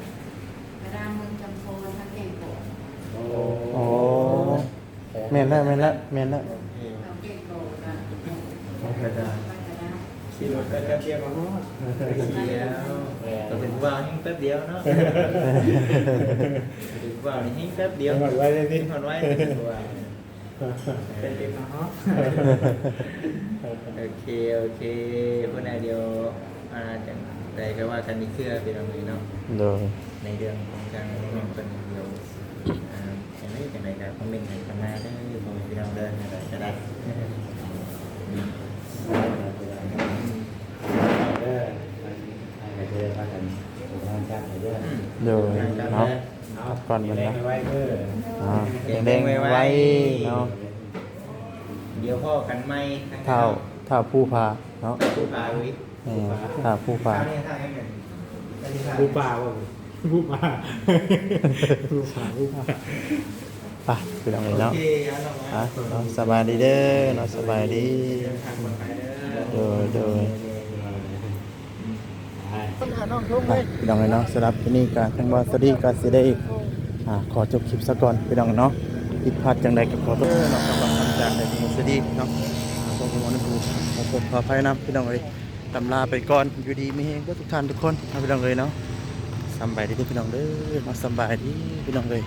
ກະດານເມືອງຈຳພອນ ທາງແກ້ງກອກ ໂອ້ ໂອ້ ແມ່ນແລ້ວ ແມ່ນແລ້ວ ແມ່ນແລ້ວ ເອີ ທາງແກ້ງກອກ ກະ ກະດານ ຂີ່ລົດໄປແປັບດຽວກະຮອດ ແລ້ວ ກະເປັນຜູ້ບ່າວແຮ່ງແປັບດຽວເນາະ ເປັນຜູ້ບ່າວນີ້ແຮ່ງແປັບດຽວ ຮອດໄວເລີຍຕິ ຮອດໄວເລີຍ ເປັນເດັກເນາະ ໂອເຄ ໂອເຄ ພຸ້ນນະ ດຽວ ອ່າ ຈັ່ງໃດກະວ່າກັນອີກເທື່ອ ພີ່ນ້ອງເອີຍເນາະ ໂດຍ ໃນເລື່ອງຂອງທາງນ້ອງເພິ່ນ ດຽວ ອ່າ ຈັ່ງໃດ ຈັ່ງໃດກະຄອມເມັນກັນເຂົ້າມາເດີ ພໍ່ແມ່ພີ່ນ້ອງເດີ ແນວໃດກະໄດ້ ເດີ ໂດຍ ເນາະ ພັກຜ່ອນເພິ່ນເນາະ ເອົາ ແຂງແຮງໄວໆເນາະ ດຽວພໍ້ກັນໃໝ່ ທ້າວ ທ້າວພູຜາເນາະ ພູຜາ ອຸ້ຍ ແມ່ນ ຖ້າຜູ້ພາ ຜູ້ພາບໍ່ ຜູ້ພາ ຜູ້ພາ ຜູ້ພາ ໄປພີ່ນ້ອງເອີຍເນາະ ໂອເຄ ເອົາເນາະ ອ່ະ ເນາະ ສະບາຍດີເດີເນາະ ສະບາຍດີ ເດີ ໂດຍ ໂດຍ ໄປ ພີ່ນ້ອງເອີຍເນາະ ສຳລັບຄລິບນີ້ກະທາງບ່າວສະດີກະຊິໄດ້ ອ່າ ຂໍຈົບຄລິບຊະກ່ອນພີ່ນ້ອງເນາະ ຜິດພາດຈັ່ງໃດກະຂໍໂທດເນາະ ສຳລັບຄຳຈາກໃດຂອງບ່າວສະດີເນາະ ອ່າ ຂໍໂທດ ຂໍອະໄພນຳພີ່ນ້ອງເອີຍ ລຳລາໄປກ່ອນ ຢູ່ດີມີແຮງເບິດທຸກທ່ານທຸກຄົນເນາະ ພີ່ນ້ອງເອີຍເນາະ ສຳບາຍດີເດີພີ່ນ້ອງເດີເນາະ ສຳບາຍດີພີ່ນ້ອງເອີຍ